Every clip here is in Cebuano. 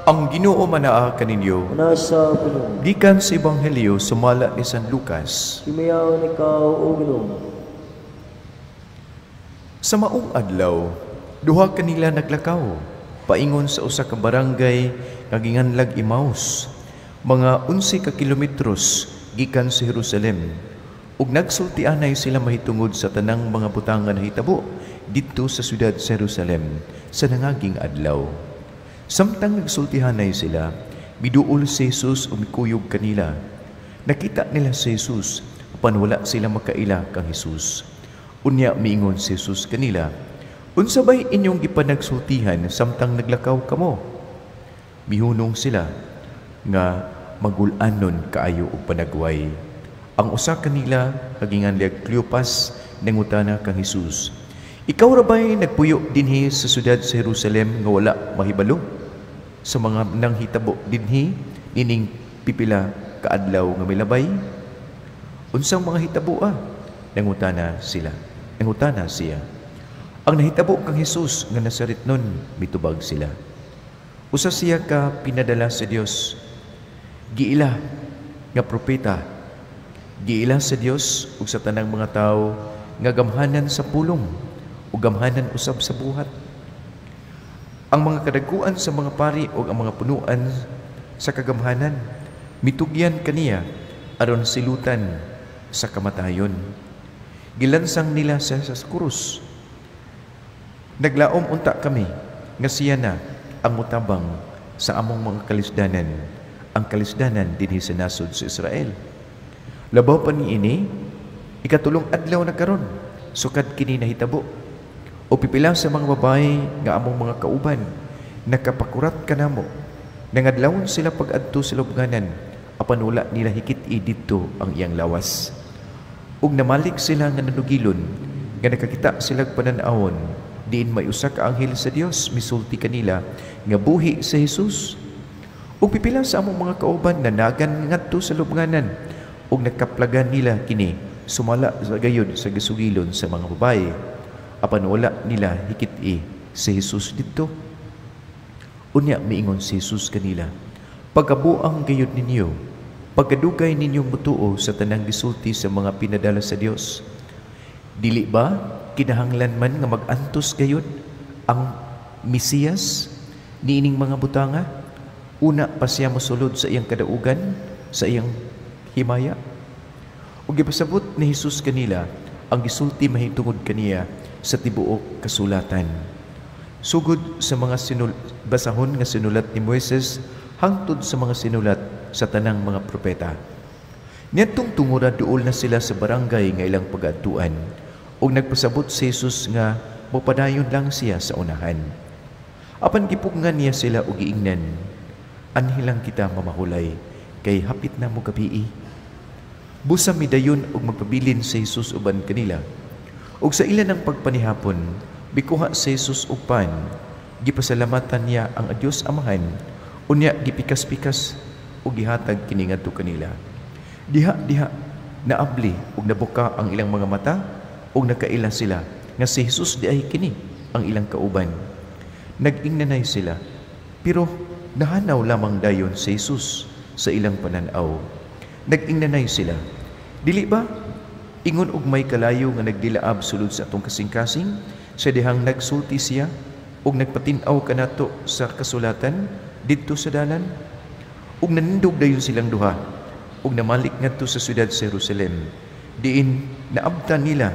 Ang Ginoo manaa kaninyo. Nasa puno. Gikan sa Ebanghelyo sumala ni San Lucas. Himayaon ikaw, O Ginoo. Sa maong adlaw, duha kanila naglakaw paingon sa usa ka barangay nga ginganlag Emmaus, mga 11 ka kilometros gikan sa Jerusalem. Ug nagsultianay sila mahitungod sa tanang mga butang nga nahitabo didto sa syudad sa Jerusalem sa nangaging adlaw. Samtang nagsultihanay sila, miduol si Jesus ug mikuyog kanila. Nakita nila si Jesus, apan wala sila makaila kang Jesus. Unya miingon si Jesus kanila, "Unsa bay inyong gipanagsultihan samtang naglakaw kamo?" Mihunong sila nga magul-anon kaayo og panagway. Ang usa kanila nga ginganlag Cleopas nangutana kang Jesus, "Ikaw ra bay nagpuyo dinhi sa syudad sa Jerusalem nga wala mahibalo sa mga nanghitabo dinhi nining pipila kaadlaw nga milabay?" "Unsang mga hitabo ah?" nangutana sila. Nangutana siya. "Ang nahitabo kang Jesus nga Nazaretnon," mitubag sila. "Usa siya ka pinadala sa Dios. Giila nga propeta. Giila sa Dios ug sa tanang mga tawo nga gamhanan sa pulong ug gamhanan usab sa buhat. Ang mga kadaguan sa mga pari ug ang mga punuan sa kagamhanan mitugyan kaniya aron silutan sa kamatayon. Gilansang nila siya sa krus. Naglaom unta kami nga siya na ang mutabang sa among mga kalisdanan, ang kalisdanan dinhi sa nasod sa Israel. Labaw pa niini, ikatulong adlaw na karon sukad kini nahitabo. O pipila sa mga babae nga among mga kauban nakapakurat kanamo. Nangadlawon sila pag-adto sa lubnganan, apan wala nila hikit-i didto ang iyang lawas. Ug namalik sila nga nanugilon nga nakakita sila panan-awon diin may usa ka anghel sa Dios misulti kanila nga buhi si Jesus. Ug pipila sa among mga kauban nanagan ngadto sa lubnganan ug nakaplagan nila kini sumala sa gayud sa gisugilon sa mga babae, apan wala nila hikit-i si Jesus didto." Unya miingon si Jesus kanila, "Pagkabuang gayud ninyo, pagkadugay ninyong mutuo sa tanang gisulti sa mga pinadala sa Dios. Dili ba kinahanglan man nga mag-antos gayud ang Mesiyas niining mga butanga? Una pa siya mosulod sa iyang kadaugan, sa iyang himaya." Ug gipasabot ni Jesus kanila ang gisulti mahitungod kaniya sa tibuok kasulatan, sugod sa mga basahon nga sinulat ni Moises hangtod sa mga sinulat sa tanang mga propeta. Niadtong tungura duol na sila sa barangay nga ilang pag-adtuan, ug nagpasabot si Jesus nga mopadayon lang siya sa unahan. Apan gipugngan niya sila og giingnan, "Anhi lang kita mamahulay kay hapit na mogabii." Busa midayon og magpabilin si Jesus uban kanila. Ug sa ila ng pagpanihapon, mikuha si Jesus og pan, gipasalamatan niya ang Dios Amahan, unya gipikas-pikas ug gihatag kini ngadto kanila. Diha-diha naabli ug nabuka ang ilang mga mata ug nakaila sila nga si Jesus diay kini ang ilang kauban. Nag-ingnanay sila, pero nahanaw lamang dayon si Jesus sa ilang pananaw. Nag-ingnanay sila, "Dili ba ingon og may kalayo nga nagdilaab sulod sa atong kasing-kasing sa dihang nagsulti siya ug nagpatin-aw kanato sa kasulatan didto sa dalan?" Ug nanindog dayon silang duha ug namalik ngadto sa syudad sa Jerusalem, diin naabtan nila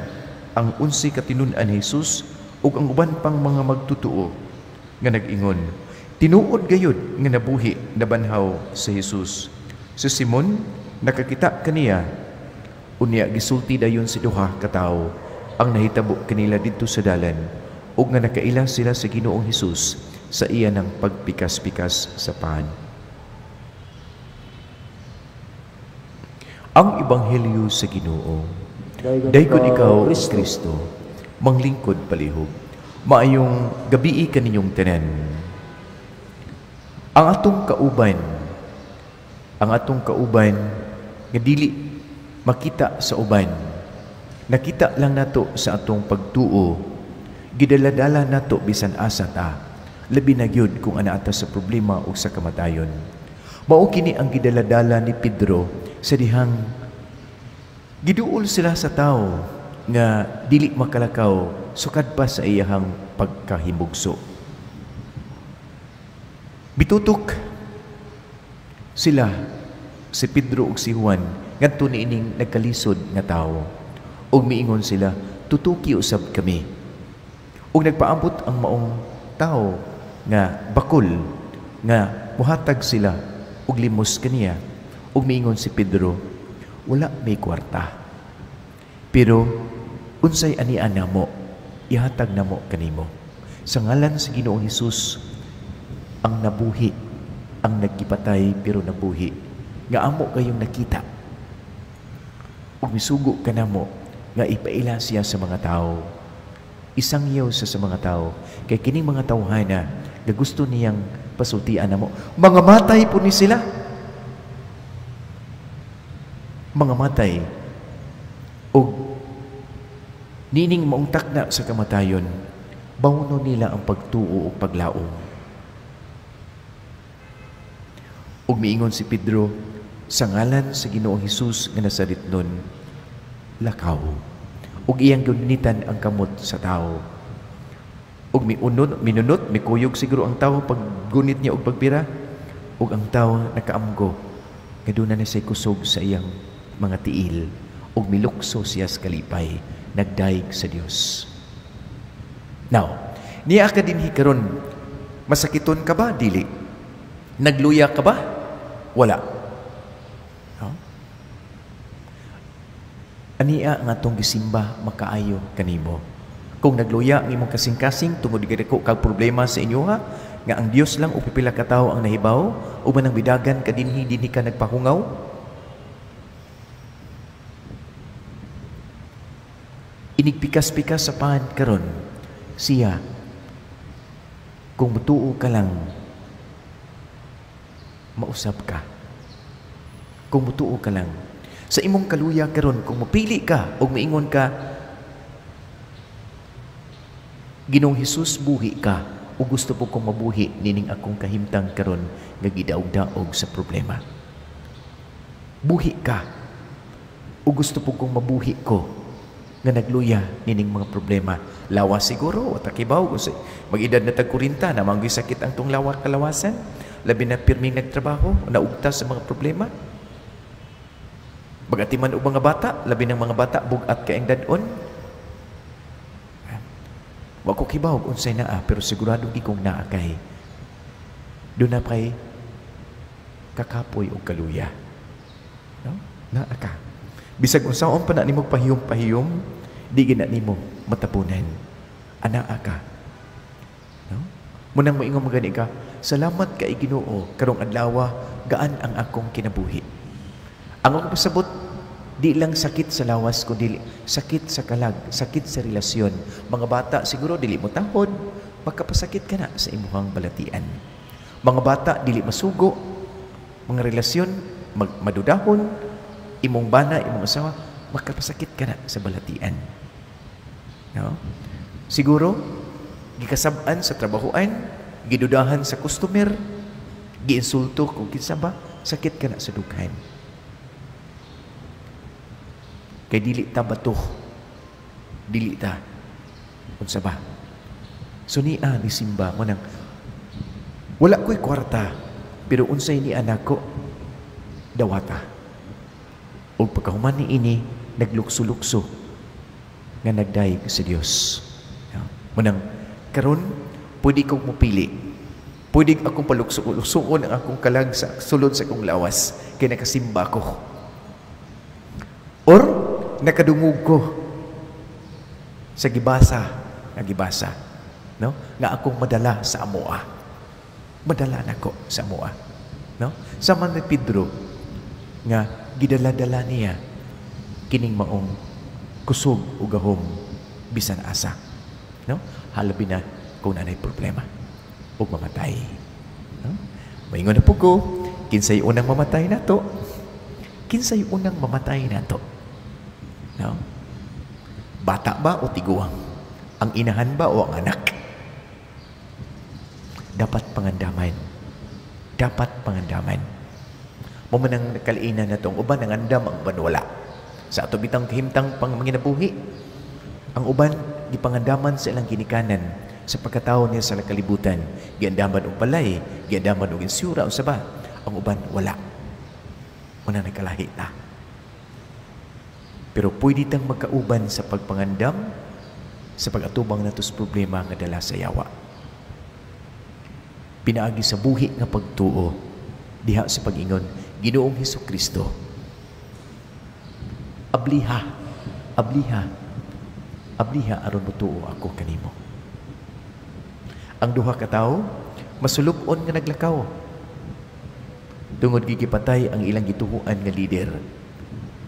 ang 11 ka tinun-an ni Jesus ug ang uban pang mga magtutuo nga nag-ingon, "Tinuod gayud nga nabuhi, nabanhaw si Jesus. Si Simon nakakita kaniya." Unya gisulti dayon si duha ka tawo ang nahitabo kanila didto sa dalan ug nga nakaila sila sa Ginoong Hesus sa iya ng pagpikas-pikas sa pan. Ang Ebanghelyo sa Ginoo. Daykon ikaw, Kristo, manglingkod palihog. Maayong gabii kaninyong tanan. Ang atong kauban nga dili makita sa uban, nakita lang nato sa atong pagtuo, gidala-dala nato bisan asa ta. Labi na gyud kung anaa ta sa problema o sa kamatayon. Mao kini ang gidaladala ni Pedro sa dihang giduol sila sa tao nga dili makalakaw sukad pa sa iyahang pagkahimugso. Bitutok sila, si Pedro ug si Juan, ngadto niining nagkalisod nga tawo. Ug miingon sila, "Tutuki usab kami." Ug nagpaabot ang maong tao nga bakul nga muhatag sila og limos kaniya. Ug miingon si Pedro, "Wala may kwarta. Pero unsay ania namo, ihatag namo kanimo. Sa ngalan sa Ginoong Hesus, ang nabuhi, ang nagkipatay pero nabuhi, nga amo kayong nakita. Ug misugo ka namo nga ipaila siya sa mga tao. Isangyaw siya sa mga tao. Kay kining mga tawhana nga gusto niyang pasultian namo, mga matay po ni sila. Mga matay. Og nining maong takna sa kamatayon, bawno nila ang pagtuo ug paglaom." Ug miingon si Pedro, "Sa ngalan sa Ginoong Hesus nga Nazaretnon, lakaw." Ug iyang gunitan ang kamot sa tao. Ug miunod, minunot, mikuyog siguro ang tao pag gunit niya og pagpira. Ug ang tao nakaamgo nga doon na siya'y kusog sa iyang mga tiil. Ug milukso siya sa kalipay, nagdaig sa Dios. Now, niya ka dinhi karon, masakiton ka ba? Dili. Nagluya ka ba? Wala. No? Ania nga atong gisimba makaayo kanimo. Kung nagluya ang imong kasing-kasing tungod dako kag problema sa inyo ha, nga ang Dios lang o pipila ka tawo ang nahibaw, o manang bidagan ka dinhi, dinhi ka nagpahungaw. Inigpikas-pikas sa pan karon siya, kung mutuo ka lang, mausap ka. Kung mutuo ka lang sa imong kaluya karon, kung mapili ka o maingon ka, "Ginoong Hesus, buhi ka, o gusto po kong mabuhi nining akong kahimtang karon nga gidaog-daog sa problema. Buhi ka, o gusto po kong mabuhi ko nga nagluya nining mga problema." Lawas siguro, o takibaw, mag-edad na tag 40, na manggoy sakit ang tong lawa kalawasan, labi na pirming nagtrabaho, naugta sa mga problema. Bagatiman og mga bata, labi ng mga bata, bugat kaayong dadon. Wa ko kibaw unsay naa, pero sigurado gi kong naa kay doon na kay kakapoy og kaluya. No? Naa ka. Bisag unsaon pa na nimo pahiyom-pahiyom, di gina nimo matapunan. Anaa ka. No? Munang moingon magani ka, "Salamat kay Ginoo karong adlaw gaan ang akong kinabuhi." Ang akong pasabot, di lang sakit sa lawas, kundi sakit sa kalag, sakit sa relasyon. Mga bata siguro dili mo tahod, makapasakit ka na sa imuhang balatian. Mga bata dili masugo, mga relasyon madudahon, imong bana, imong asawa, makapasakit ka na sa balatian. No? Siguro gikasab-an sa trabahoan, gidudahan sa customer, giinsulto kung kinsa ba, sakit ka na sa dughan. Kay dili ta bato, dili ta unsa ba. So niya ni simba mo nang wala ko'y kwarta, pero unsay ni anak ko dawata. Og pagkahuman ni ini, naglukso-lukso nga nagdayeg sa Dios. Munang karon pwede kong mupili. Pwede akong palukso-luksoon ang akong kalag sa sulod sa akong lawas kay nakasimba ko. Or nakadungog ko sa gibasa, nga gibasa, no? Nga akong madala sa amoa. Madala nako sa amoa, no? Sama ni Pedro nga gidala-dala niya kining maong kusog ug gahom bisan asa, no? Halabi na kung nanay problema ug mamatay, no? Maingon na po ko, kinsay unang mamatay nato? Kinsay unang mamatay nato? No? Bata ba o tiguang? Ang inahan ba o ang anak? Dapat pangandaman. Dapat pangandaman. Mao man ang nakaliinan na itong uban, ang andam, ang uban wala. Sa ato bitang kahimtang pang manginabuhi, ang uban gipangandaman sa ilang ginikanan sa pagkatao niya sa kalibutan. Giandaman og balay, giandaman og insura unsa ba? Ang uban wala. Una nagkalahi ta. Pero pwede tang magkauban sa pagpangandam sa pag-atubang nato sa problema nga dala sa yawa. Pinaagi sa buhi nga pagtuo diha sa pag-ingon, Ginoong Hesukristo, abliha, abliha, abliha aron motuo ako kanimo. Ang duha ka tawo masulub-on nga naglakaw tungod gigipatay ang ilang gituhuan nga lider.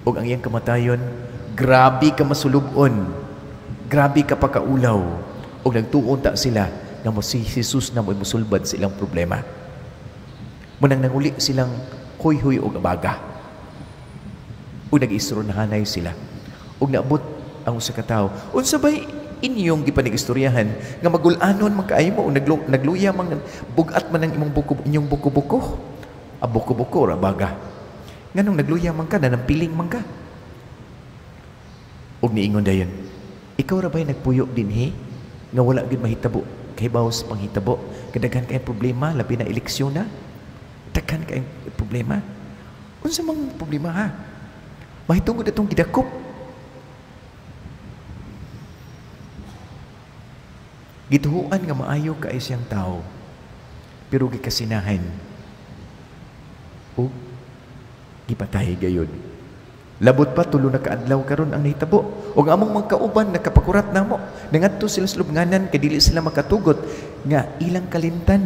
Ug ang iyang kamatayon, grabe ka masulub-on, grabe ka pakaulaw. Ug nagtuon ta sila nga mo si Jesus na mo'y musulbad sa ilang problema. Munang nanguli silang huy-huy og abaga. Ug nag-istoryahanay sila. Ug naabot ang usa ka tawo, unsa bay inyong gipanig-istoryahan nga magul-anon man kaayo mo, nagluya man, bugat man ang imong buko, inyong buko-buko? Ah, buko-buko ra baga. Nganong nagluya man ka, nanampiling man ka? Ug niingon dayon, ikaw ra bay nagpuyo dinhi nga wala gyud mahitabo, kahibaw sa panghitabo, kadaghan kay problema, labi na eleksyon na. Daghan kay problema. Unsa mang problema ha? Mahitungod atong gidakop. Gituhuan nga maayo kay siyang tao, pero gikasinahan ug gipatay gayud. Labot pa tulo na kaadlaw karon ang nahitabo. Ug among mga kauban nakapakurat namo. Nangadto sila sa lubnganan kay dili sila makatugot nga ilang kalintan.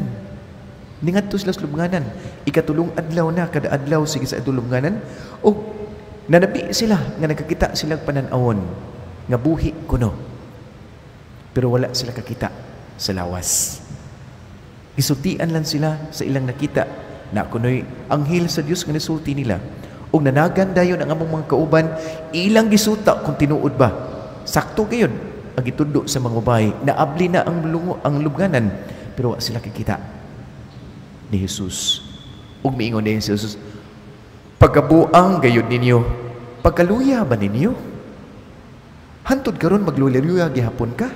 Ningadto sila sa lubnganan. Ikatulong adlaw na kada adlaw sige sa lubnganan ug nanabi sila nga nakakita sila panan-awon nga buhi kuno. Pero wala sila kakita sa lawas. Gisultian lang sila sa ilang nakita na kunoy anghel sa Dios nga nisulti nila. Ug nanagan dayon ang among mga kauban, ilang gisuta kung tinuod ba. Sakto gayon ang gitundo sa mga babae, naabli na ang lungo, ang lubnganan, pero wa sila kakita ni Jesus. Ug miingon din si Jesus, pagkabuang gayud ninyo, pagkaluya ba ninyo? Hantod karon magluya-luya gihapon ka?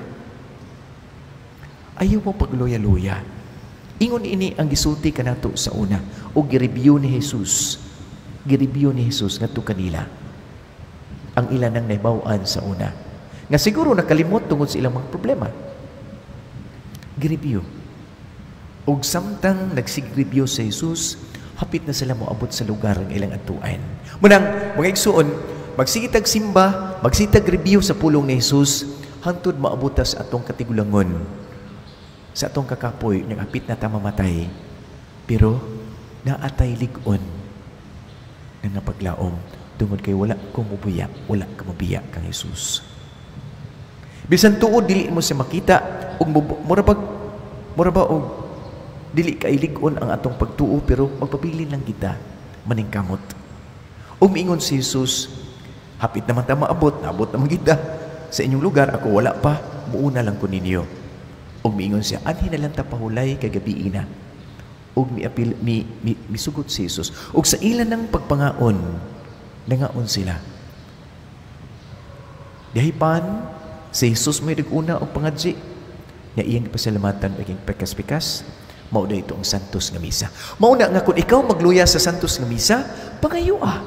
Ayaw mo pagluya-luya. Ingon ini ang gisulti kanato sa una ug gireview ni Jesus. Gireview ni Jesus ngadto kanila ang ilan ang nahibaw-an sa una nga siguro nakalimot tungod sa ilang mga problema. Gireview. Ug samtang nagsigreview sa Jesus, hapit na sila moabot sa lugar ng ilang adtuan. Munang mga igsuon, magsigitag simba, magsitag review sa pulong ni Jesus hangtod maabot ta sa atong katigulangon, sa atong kakapoy, nang hapit na ta mamatay, pero naatay lig-on na nga paglaom tungod kay wala ko mubuya, wala ka mubiya kang Jesus. Bisan tuod dili mo siya makita ug mura ba og dili kay lig-on ang atong pagtuo, pero magpabilin lang kita maningkamot. Ug miingon si Jesus, hapit naman ta maabot, naabot naman kita sa inyong lugar, ako wala pa, muuna lang ko ninyo. Ug miingon siya, anhi na lang ta pahulay kay gabi ina. Ug miapil mi, mi misugot si Jesus. Ug sa ilan ng pagpangaon, nangaon sila. Dihipan si Jesus may nag-una og pangadji nga iyang gipasalamatan og iyang pikas-pikas. Mao na ito ang santos nga misa. Mao na nga kung ikaw magluya sa santos nga misa, pangayo ah.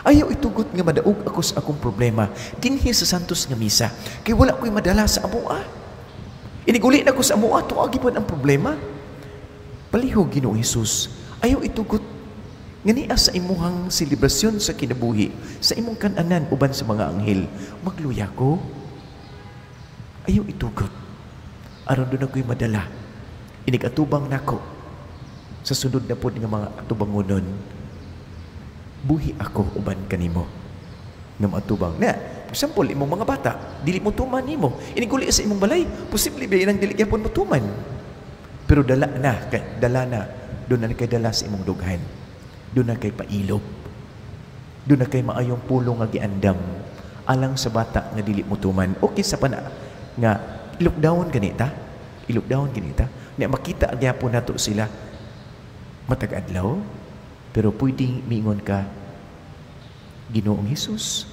Ayaw itugot nga madaog ako sa akong problema dinhi sa santos nga misa, kay wala ko'y madala sa amoa. Iniguli na ko sa amoa, tuagi pa ang problema. Palihog Ginoong Hesus, ayaw itugot nga niya sa imuhang selebrasyon sa kinabuhi, sa imong kananan uban sa mga anghel, magluya ko. Ayaw itugot. Aron doon ako'y madala. Inigatubang nako sa sunod na pod nga mga atubangonon, buhi ako uban kanimo nga maatubang. Na, example, imong mga bata, dili mo tuman nimo. Iniguli sa imong balay, posible ba inang dili gyapon mo tuman. Pero dala na, kay, dala na, doon na kay dala sa imong dughan. Doon na kay pailob. Doon na kay maayong pulong nga giandam alang sa bata nga dili mo tuman. Okay sa pana nga i-lockdown ganita, i-lockdown ganita. Nya makita gyapon nato sila matag adlaw, pero pwedeng miingon ka, "Ginoong Hesus,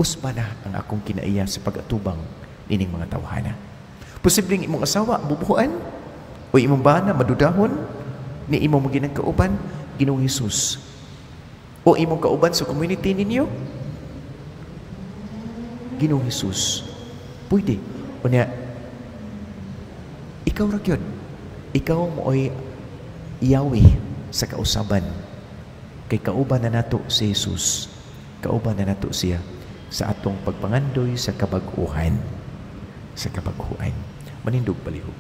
usba na ang akong kinaiya sa pag-atubang nining mga tawhana." Posibleng imong asawa bubuhan o imong bana madudahon ni imong maginang kauban, "Ginoong Hesus," o imong kauban sa community ninyo, "Ginoong Hesus." Pwede. Unya, ikaw ra gyud. Ikaw mo'y Yahweh sa kausaban. Kay kauban na nato si Jesus. Kauban na nato siya sa atong pagpangandoy sa kabag-uhan. Sa kabag-uhan. Manindog palihog.